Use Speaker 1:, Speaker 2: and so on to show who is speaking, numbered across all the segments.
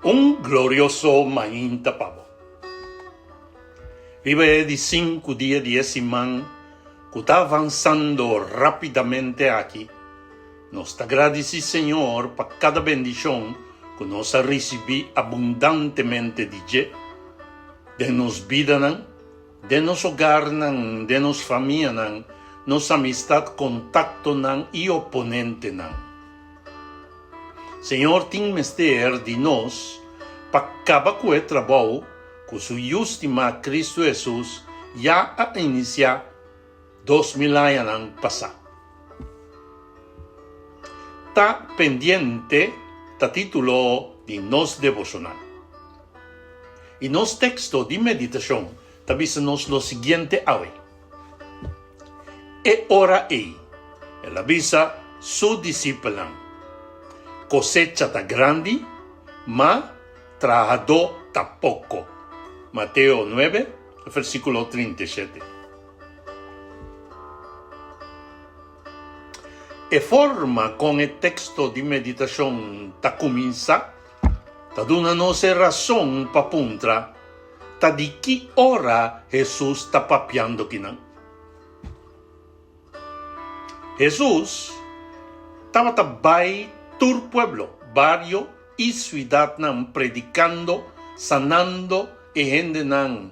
Speaker 1: Un glorioso mainta pa bo. Riba e di sinku dia di e siman ku ta avansando rápidamente aki, nos ta gradisí Señor pa kada bendishon ku nos a risibí abundantemente di dje den nos bidanan, den nos hogarnan, den nos famianan, nos amistat, kontaktonan i oponentenan. Señor tin mester di nos pa kaba ku e trabou ku su Yu stimá Kristu Hesus ya a inisiá 2000 añanan pasá. Ta pendiente ta título di nos devoshonal. I nos teksto di meditashon ta bisa nos lo siguiente awe. E ora ei, el a bisa su disipelnan, Kosecha ta grandi, ma trahadó ta poko. Mateo nuebe, versíkulo 37. E forma kon e teksto di meditashon ta kuminsá ta duna nos e rason pa puntra, Ta di ki ora Hesus ta papiando kinan? Hesus tabata bai tur pueblo, bario i siudatnan predikando, sanando e hendenan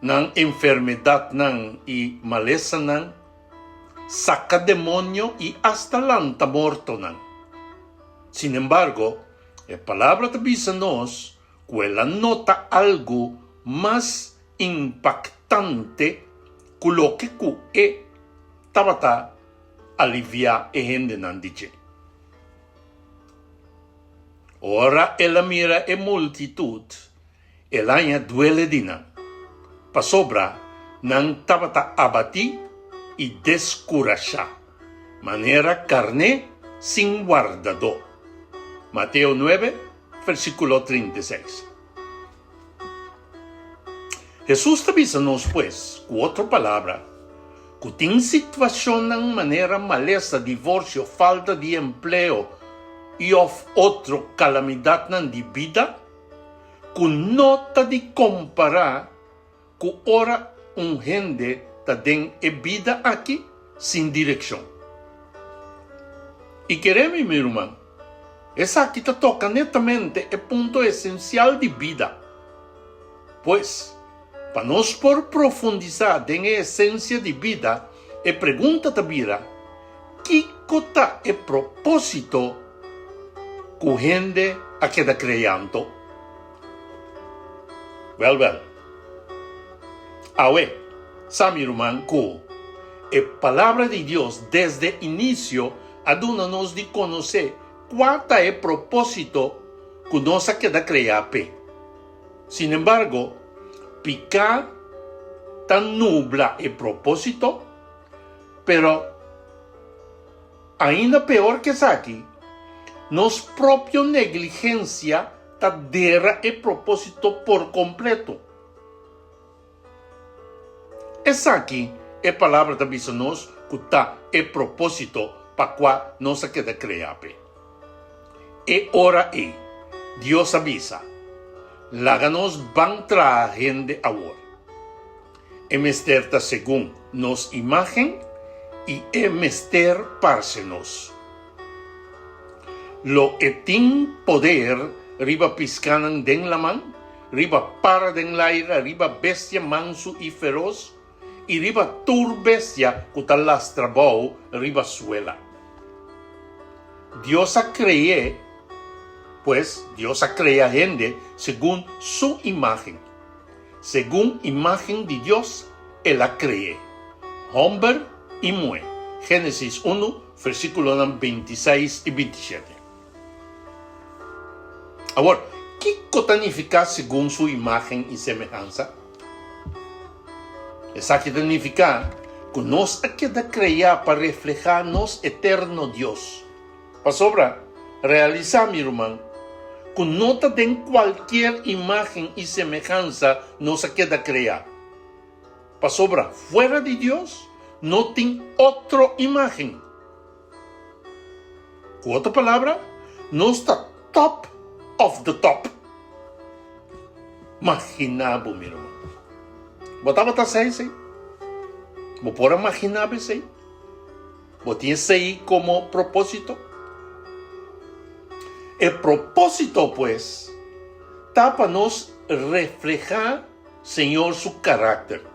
Speaker 1: nan enfermedatnan i malesanan, saka demonio i asta lanta mortonan. Sinembargo, e Palabra ta bisa nos ku el a nota algu mas impaktante ku loke ku e tabata aliviá e hendenan di dje. Ora el a mira e multitut, el a haña duele di nan, pasobra nan tabata abatí i deskurashá, manera karné sin wardadó. Mateo nuebe, Versíkulo 36. Hesus ta bisa nos pues, ku otro palabra, ku tin situashonnan manera malesa, divorsio, falta di empleo i òf otro kalamidatnan di bida ku no ta di kompará ku ora un hende ta den e bida aki sin direkshon. I kere mi, mi ruman, esaki ta toka netamente e punto esensial di bida. Pues, pa nos por profundisá den e esensia di bida, e pregunta ta bira, Kiko ta e propósito ku hende a keda krea anto? Wèl wèl, awe sa mi ruman ku e Palabra di Dios desde inisio a duna nos di konosé kua ta e propósito ku nos a keda kreá p'e. Sinembargo, piká ta nubla e propósito, pero ainda peor ku esaki, nos propio negligensia ta dera e propósito por kompleto. Esaki e Palabra ta bisa nos ku ta e propósito pa kua nos a keda kreá p'e. E ora ei, Dios a bisa, Laga nos ban traha hende awor. E mester ta segun nos imágen i e mester parse nos. Lo e tin poder riba piskánan den laman, riba para den laira, riba bestia mansu i feros, i riba tur bestia ku ta lastra bou riba suela. Dios a kre'é, pues, Dios a krea hende segun su imágen. Segun imágen di Dios el a kre'é, hòmber i muhé. Génesis unu, versíkulonan bintiseis i bintishete. Awor, kiko ta nifiká segun su imágen i semehansa? Esaki ta nifiká ku nos a keda kreá pa reflehá nos eterno Dios. Pasobra, realisá, mi ruman, ku no ta den kualkier imágen i semehansa nos a keda kreá. Pasobra fuera di Dios no tin otro imágen. Ku otro palabra, nos ta top of the top. Maginá bo, mi ruman. Bo tabata sa esei? Bo por a maginá bo esei? Bo tin esei komo propósito? E propósito, pues, ta pa nos reflehá Señor su karakter.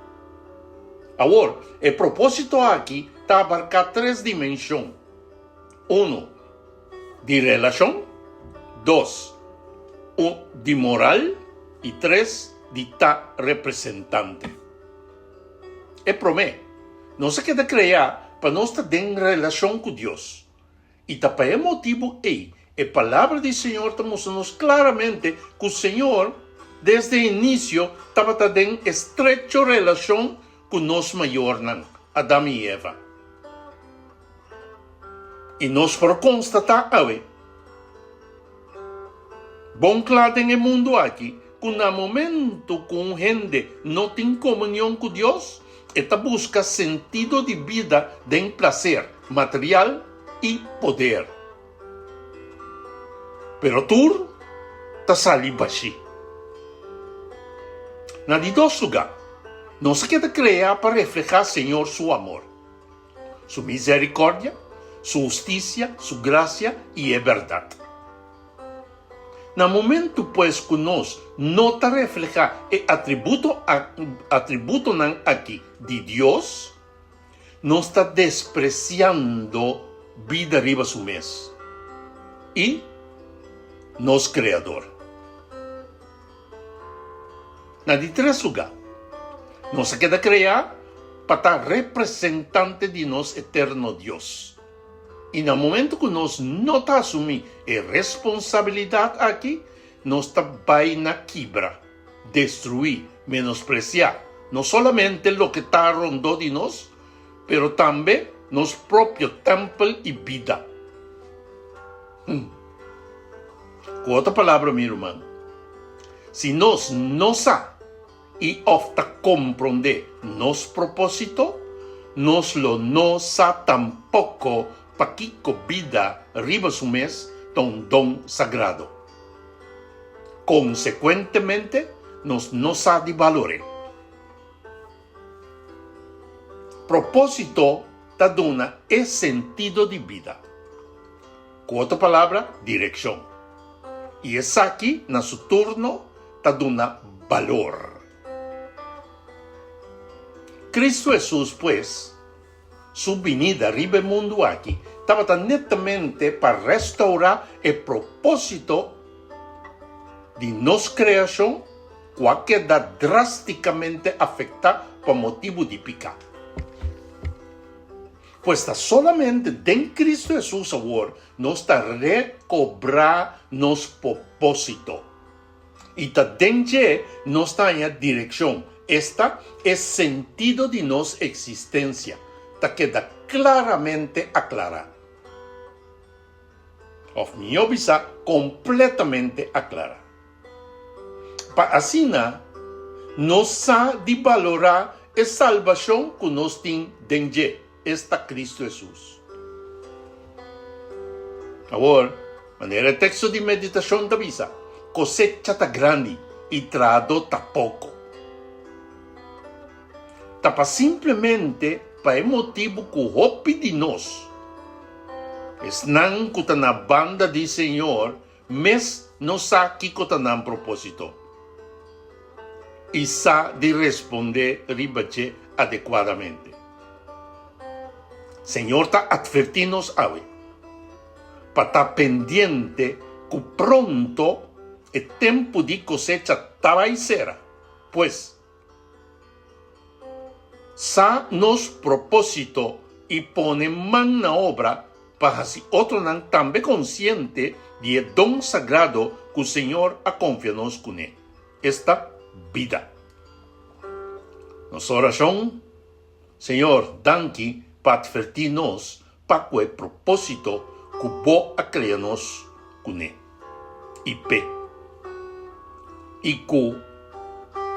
Speaker 1: Awor, e propósito aki ta abarká tres dimenshon. Uno, di relashon, dos, un di moral i tres, di ta representante. E promé, nos a keda kreá pa nos ta den relashon ku Dios. I ta pa e motibu ei e Palabra di Señor ta mustra nos klaramente ku Señor desde inisio tabata den estrecho relashon ku nos mayornan, Adam i Eva. I nos por konstatá awe bon kla den e mundu aki ku na momentu ku un hende no tin komunion ku Dios, e ta buska sentido di bida den plaser material i poder. Pero tur ta sali bashí. Na di dos lugá, nos a keda kreá pa reflehá Señor su amor. Su misericordia, Su husticia, Su gracia y e berdad. Na momento pues cu nos no ta refleha e atributo atributonan aki di Dios, nos ta despreciando bida riba su mes y nos Creador. Na di tres lugá, nos a keda kreá pa ta representante di nos eterno Dios. I na momentu ku nos no ta asumí e responsabilidat aki, nos ta bai na kibra, destruí, menospresiá no solamente loke ta rondó di nos, pero tambe nos propio tèmpel i bida. Ku otro palabra, mi ruman, si nos no sa i òf ta komprondé nos propósito, nos lo no sa tampoko pakiko bida riba su mes ta un don sagrado. Konsekuentemente, nos no sa di balor'é. Propósito ta duna e sentido di bida. Ku otro palabra, direkshon. I esaki, na su turno, ta duna balor. Kristu Hesus, pues, su binida riba e mundu aki tabata netamente pa restourá e propósito di nos kreashon ku a keda drástikamente afektá pa motibu di piká. Pues ta solamente den Cristo Hesus awor nos ta recobrá nos popósito. I ta den dje nos ta haña direccion, esta, e sentido di nos existencia ta keda claramente aclará. Of mihó bisa, completamente aclará. Pa asina nos sa di balorá e salbashon ku nos tin den dje, esta Kristu Hesus. Awor, manera e teksto di meditashon ta bisa, kosecha ta grandi i trahadó ta poko. Ta pa simplemente pa e motibu ku hopi di nos, esnan ku ta na banda di Señor, Mes no sa kiko ta nan propósito i sa di respondé riba dje adekuadamente. Señor ta atvertí nos awe pa ta pendiente ku pronto e tempu di kosecha ta bai sera. Pues, Sa nos propósito i pone man na obra pa hasi otronan tambe konsiente di e don sagrado ku Señor a konfia nos kuné, esta, bida. Nos orashon, Señor, danki pa atvertí nos pa ku e propósito ku Bo a krea nos kuné i p'e, i ku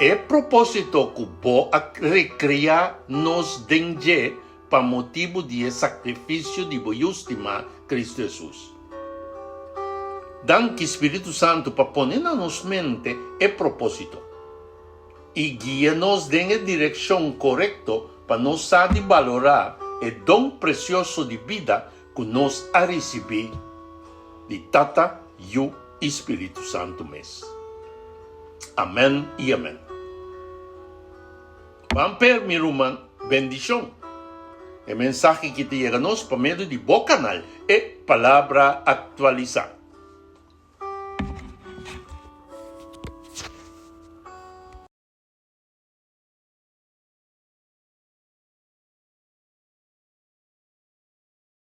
Speaker 1: e propósito ku Bo a rekreá nos den dje pa motibu di e sakrifisio di Bo Yu stimá, Kristu Hesus. Danki, Spiritu Santu, pa pone na nos mente e propósito. i guia nos den e direkshon korekto pa nos sa di balorá e don presioso di bida ku nos a risibí di Tata, Yu i Spiritu Santu mes. Amèn i amèn. Ban per, mi ruman, bendishon. E mensahe ki ta yega nos pa medio di bo kanal, E Palabra Aktualisá.